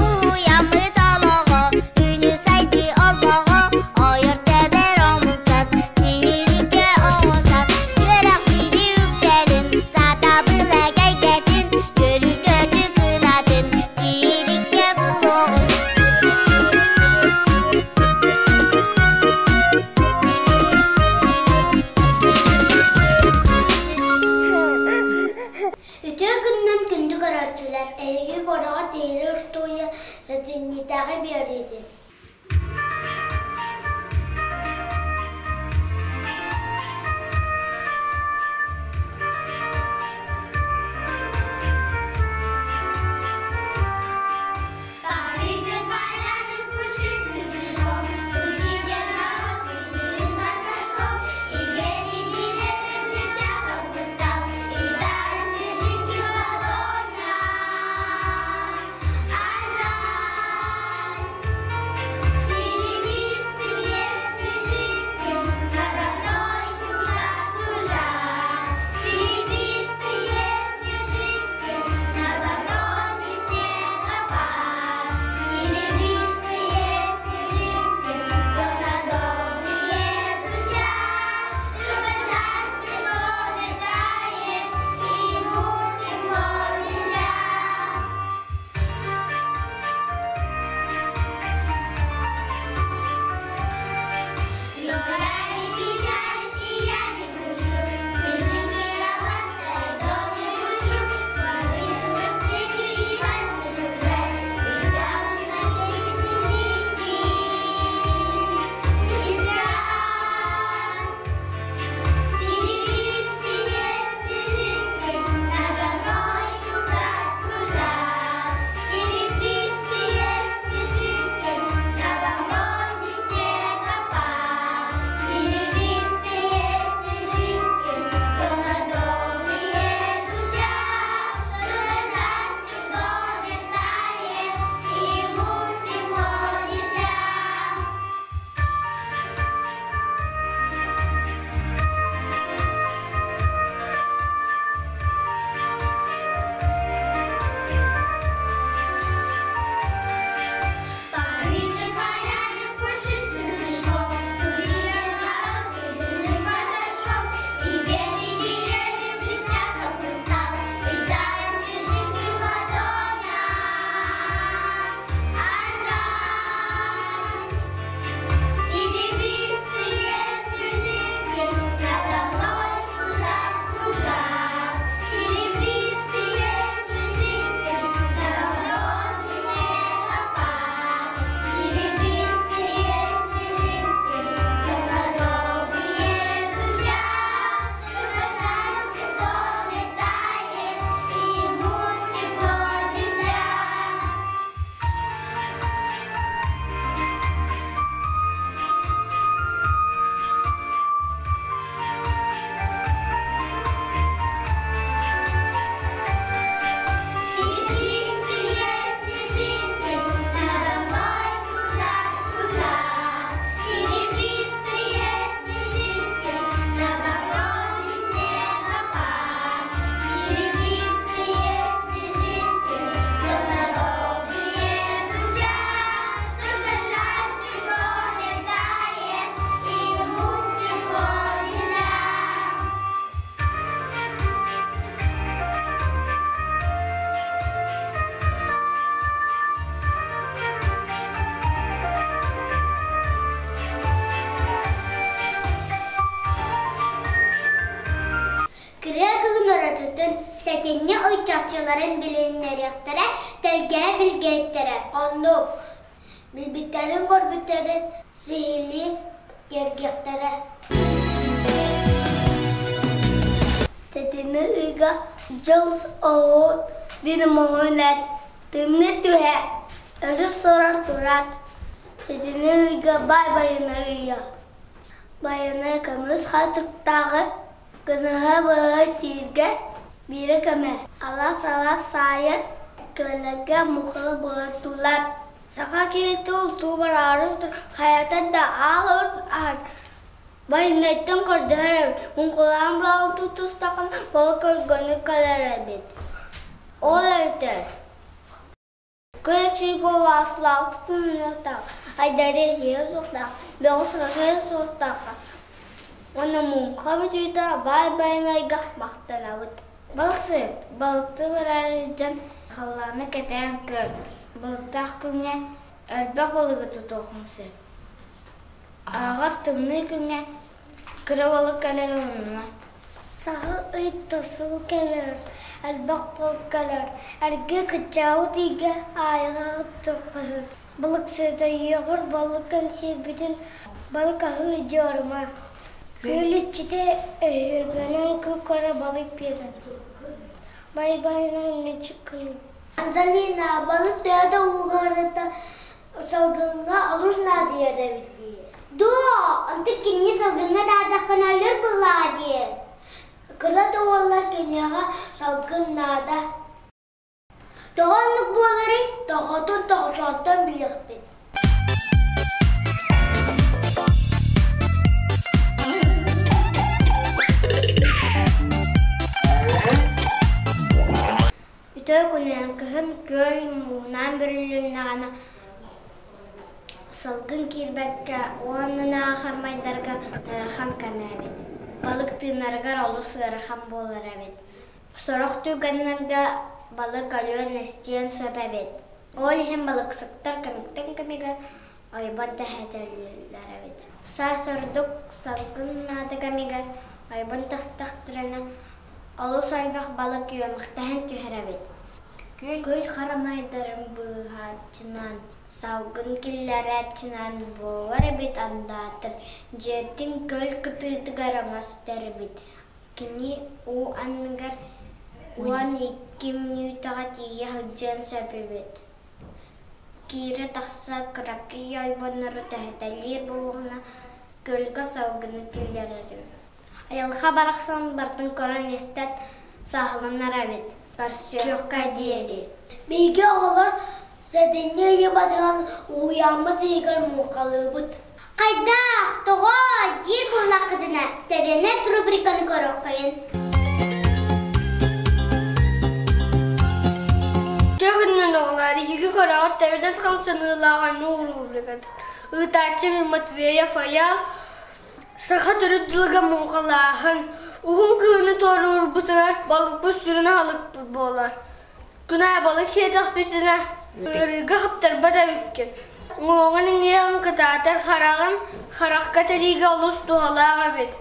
Уйаммыт олоҕо, күнү сайдыы олбоҕо, ойор тэбэр омун-сас, тиһиликкэ оҕо-сас, үөрэх билии үктэлин, сатабыл эгэйгэтин, үөрүү-көтүү кынатын, тиһиликкэ булуоҕун. Үтүө күнүнэн күндү көрөөччүлэр, эһиги куораҕа тиһили устуоруйа сэтинньитээҕи биэриитин. Покрытым полярным пушистым снежком, Стучит Дед Мороз, ветерин пассажком, И ветви деревья блестят, как хрусталь, И тают снежинки в ладонях. А жаль, серебристые снежинки надо мной кружат, кружат. Серебристые снежинки надо мной снегопад. Серебристые снежинки, словно добрые друзья. Только жаль, снегом не тает, и ему тепло нельзя. Но я не печалюсь и я не грущу, Снежинки я ласкаю, дом не грушу, Вам выйду навстречу и вас не жаль, Ведь я вас навеки снежинки из глаз. Серебристые снежинки надо мной кружат, кружат. Серебристые снежинки надо мной не снегопад. Серебристые снежинки, словно добрые друзья. Только жаль, снег не тает, и ему тепло нельзя. Покрытым полярным пушистым снежком, Стучит Дед Мороз ледяным пассажком, И ветви деревья блестят, как хрусталь, И тают снежинки в ладонях. А жаль, серебристые снежинки надо мной кружат, кружат. Серебристые снежинки надо мной снегопад. Серебристые снежинки, словно добрые друзья. Только жаль, тепло не тает, и ему тепло нельзя. Серебристые снежинки надо мной кружат, кружат. Серебристые снежинки надо мной снегопад. Серебристые снежинки, словно добрые друзья. Только жаль, тепло не тает, и ему тепло нельзя. Кырыа кыһын уратытын, сэтинньи ый чахчыларын билиннэриэхтэрэ, тэлгэһэ билгэһиттэрэ. Оннук билбиттэрин көрбүттэрин сиһилии кэргиэхтэрэ. Сэтинньи ыйга дьыл оһуун биир муҥун эт, тымныы түһэ, өрүс сорор турар. Сэтинньи ыйга баай байына ыйа. Байанай көмүс хатыктааҕы кыныһа быһа сииргэ Биирэ көмө алаас-алаас саайар, күөллэргэ муҥхалы бултуулар. Саха киһитэ ултуу бараары хайатан да аал аһар Байанайтан көрдөһөр эбит, муҥхалаан булаҕын тутустаххына балык өргөнү кэлэр эбит. Ол эбэтэр Күн Васлаах сыныахтаах, айдары иһиэ суохтаах, бөҕү сырасыа суохтаахха уонна муҥха бүтүүтэ баай Байанайга махтанабыт. Балыксыт, балыкты бараары дьон халлааны кэтээн көр, балыктаах күҥҥэ элбэх балыгы тутуоххун сөп. Аһаҕас тымныы күҥҥэ кыра балык кэлэр уонна Саха ыйыта сыл кэлэр, элбэх балык кэлэр, эргэ кыччаабыт ыйга аайыҕа турхаһы. Балык сыата үөҕэр балык кэнсиэрбитин балык аһыы дьуорума. Күөл иччитэ өһүргэнэн кып-кыра балык биэрэр. Бай-байынан нычыккын. Антонина, балык төһө да уугарыта Салгыҥҥа олус наадыйар эбит дии. Дуо, онтон кинини салгыҥҥа таардаххына өлөр буоллаҕа дии. Кыра да уоллар киниэхэ салгын наада. Тоҕо оннук буоларый? Тоҕотун тоҕусонтон билиэхпит. Үтүө күнүнэн кыһын күөл мууһунан бүрүлүннэҕинэ салгын киирбэккэ уонна хармайдарга ыарахан кэмэ эбит. Балык тыынарыгар олус ыарахан буолар эбит. Сорох түгэннэргэ балык өлүөн эстиэн сөп эбит. Ол иһин балыксыттар кэмиттэн кэмигэр ойбон тэһэтэлииллэр эбит. Саас ордук салгын наада кэмигэр ойбон тахстахтарына олус элбэх балык үөмэхтэһэн түһэр эбит. Күөл харамайдарын быыһааччынан, салгын киллэрээччинэн буолар эбит андаатар, дьиэтин күөл кытыытыгар оҥостор эбит. Кини уу анныгар 12 мүнүүтэҕэ тиийэ сылдьыан сөп эбит. Киирэ-тахса кыракый ойбоннору тэһитэлиир буоллаҕына, күөлгэ салгыны киллэрэр эбит. Айылҕа барахсан барытын көрөн-истэн сааһыланар эбит, көрсүөххэ диэри. Биһиги оҕолор сэтинньи ыйы батыһан уһуйааммыт ыйыгар муҥхалыыбыт. Хайдах, тоҕо диир буоллаххытына, Тэбэнэт рубриканы көрүөххэйин. Төгүннэн оҕолор иһиги көрөҕүт Тэбэнэт хамсаныылаах ойнуу рубриката. Ыытааччы Матвеев Айаал Саха төрүт дьылыга муҥхалааһын, уһун кыһыны туоруурбутугар балыкпыт сүрүн аһылыкпыт буолар. Күн аайы балык сиэтэхпитинэ, ыарыыга хаптарбат эбиккин. Уҥуоҕун иҥиэҕин кытаатар хараҕын харахха тэриигэ олус туһалаах эбит.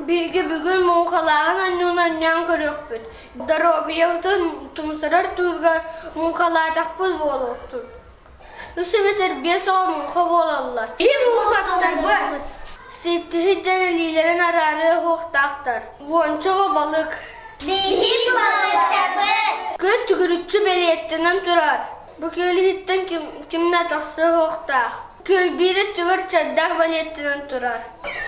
Биһиги бүгүн муҥхалааһын онньуун онньоон көрүөхпүт. Доруобуйабытын тумсарар туурга муҥхалаатахпыт буолуохтун. Үс эбэтэр биэс оҕо муҥха буолаллар. Киһи муҥхаттарбыт. Ситтиһит дьон илиилэрин араарыа суохтаахтар. Уонча оҕо балык. Биһи балыктарбыт. Күн түгүрүччү бэлиэттэнэн турар. Бу күөл иһиттэн ким, кимнэ тахсыа суохтаах. Күөл биир өттүгэр чардаах бэлиэттэнэн турар.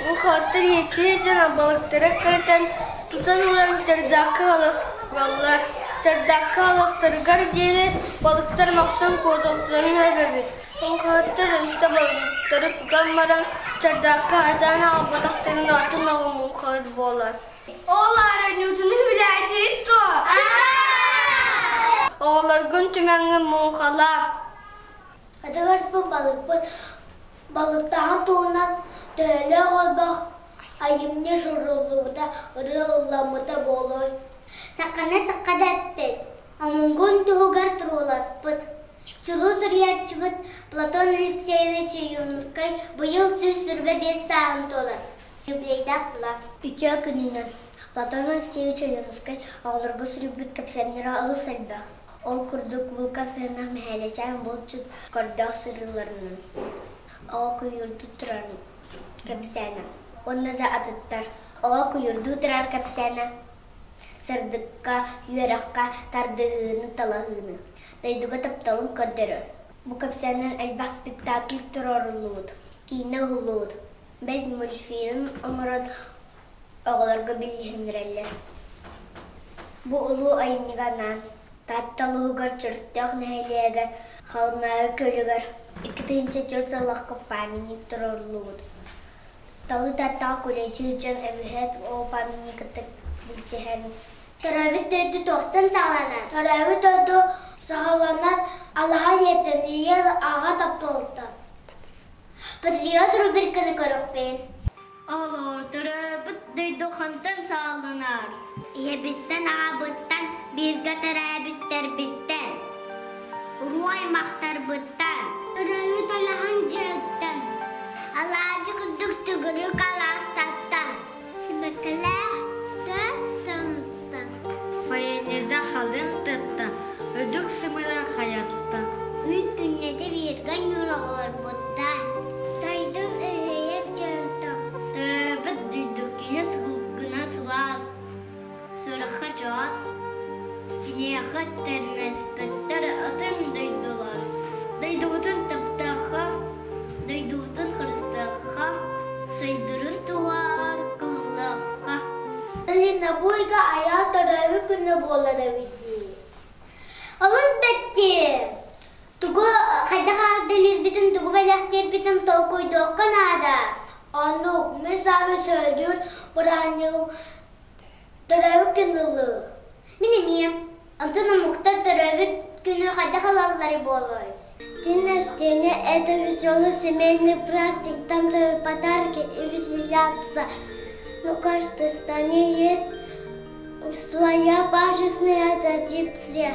Муҥхаттар иэттиһит дьон балыктары кырытан тутан ылан чардаакка халыспаллар. Чардаакка халыстарыгар диэри балыктар махсан куотуохтарын сөп эбит. Муҥхаһыттар үстэ балыктары тутан баран чардаакка хатаан аҕалбатахтарын атын оҕо муҥхаһыт буолар. Ол аара ньуутуну хүлээтиит дуо? Оҕолоргун түмэҥҥин муҥхалаа. Атыгырбын балыкпын балыктааҕын туһунан төһөлөөх олбох айымньы суруллубута, ырыа ылламмыта буолуой? Саханы саха дэппит, омугун туһугар турууласпыт, чулуу суруйааччыбыт Платон Алексеевич Ойуунускай быйыл 125 сааһын туолар. Юбилейдаах сыла. Үтүө күнүнэн Платон Алексеевич Ойуунускай оҕолорго суруйбут кэпсээннэрэ олус элбэх. Ол курдук булка сыһыаннаах Мэхээлэчээн булчут көрдөөх сырыыларынан, оҕо куйуурдуу турар кэпсээнэ уонна да атыттар. Оҕо куйуурдуу турар кэпсээнэ сырдыкка, үөрэххэ тардыһыыны, талаһыыны, дойдуга тапталын көрдөрөр. Бу кэпсээнинэн элбэх спектакль туруоруллубут, киинэ уһуллубут, бэл мультфильм оҥорон оҕолорго билиһиннэрэллэр. Бу улуу айымньыга анаан Таатта улууһугар Чөркөөх нэһилиэгэр Халымнаайы күөлүгэр 2004 сыллаахха памятник туруоруллубут. Талыы Тааттаҕа кулечи дьон эбиһээт ол памятник кытта билсиһэн Төрөөбүт дойду туохтан саҕаланар? Төрөөбүт дойду саҕаланар алаһа ийэттэн, ийэ аҕа тапталыттан. Патриот рубриканы көрүөхпүн. Олоор төрөөбүт дойду хантан саҕаланар? Ийэбиттэн, аҕабыттан, бииргэ төрөөбүттэрбиттэн, уруу аймахтарбыттан. Төрөөбүт алаһан дьиэттэн. Алаадьы курдук төгүрүк алаастартан. Сибэккилээх тыаттан. Поэнеда халыҥ тыаттан, үрдүк сымыйа хайаттан. Үүт күннэтэ бииргэ ньуур оҕолорбуттан. Дойдум өһүөйэр дьонтон. Төрөөбүт дойду киһи сылгына сылаас, сүрэххэ чаас. Киниэхэ тэннэспэттэр атын дойдулар. Дойдубутун таптаахха, дойдубутун харыстыахха, сайдарын туһугар кыһаллыахха. Ленабойга айаа төрөөбүт күнэ буолар эбит дии. Олус бэттиэ! Тугу хайдах аардалыырбытын, тугу бэлэхтиирбитин толкуйдуохха наада. Оннук, мин саамай сөбүлүүр бырааһынньыгым төрөөбүт күн ылыы. Мин эмиэ. Онтон омуктар төрөөбүт күнү хайдах ылаллара буолуой? День рождения – это веселый семейный праздник, там дают подарки и веселятся. Но в каждой стране есть своя божественная традиция.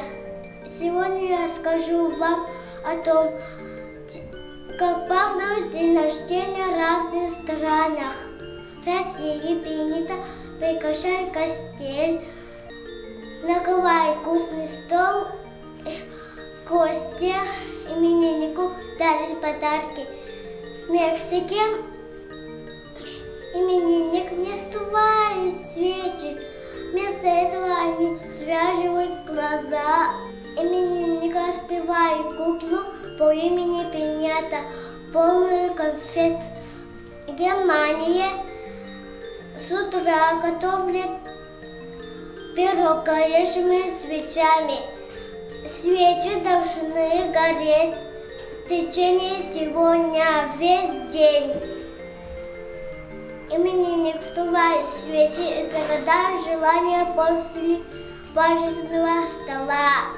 Сегодня я расскажу вам о том, как празднуют день рождения в разных странах. В России принято приглашать гостей, накрывать вкусный стол, гости имениннику дарят подарки. В Мексике именинник не сдувает свечи. Вместо этого они связывают глаза. Именинника распевают куклу по имени Пинята, полную конфет. В Германии с утра готовят пирог горящими свечами. Свечи должны гореть в течение всего дня, весь день. Именинник вступает в свечи и загадает желание после божественного стола.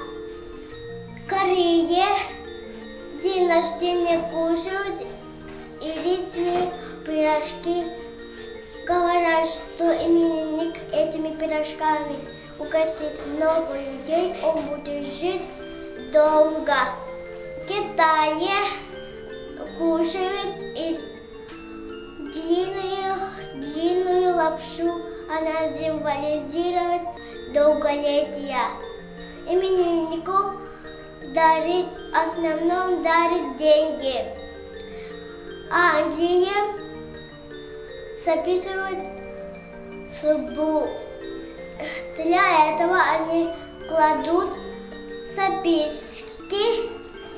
В Корее день рождения кушают и рисовые пирожки. Говорят, что именинник этими пирожками угостит много людей, он будет жить долго. В Китае кушают и длинную, длинную лапшу, она символизирует долголетие. Имениннику дарит, в основном дарит деньги. А Англия записывают судьбу. Для этого они кладут записки,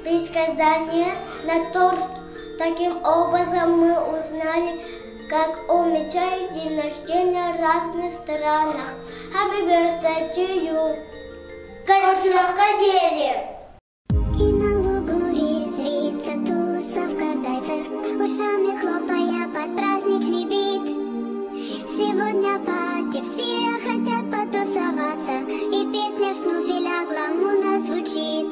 предсказания на торт. Таким образом мы узнали, как отмечают день рождения в разных странах. Happy birthday to you. Көрсүөххэ диэри. И на лугу резвится тусовка зайцев, Ушами хлопая под праздничный бит. Сегодня party, все хотят потусоваться, И песня Шнуфеля гламурно звучит.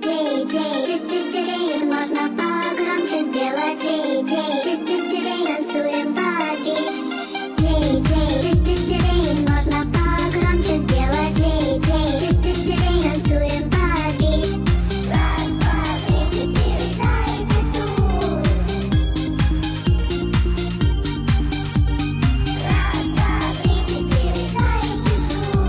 Джей, Джей, Джей, Джей, Джей, Джей, можно погромче сделать. Джей, Джей, Джей, Джей, Джей, Джей, танцуем под бит. Джей, Джей, Джей, Джей, Джей, Джей, можно погромче сделать. Джей, Джей, Джей, Джей, Джей, Джей, танцуем под бит. Раз, два, три, четыре, зайцы тут. Раз, два, три, четыре, зайцы ждут.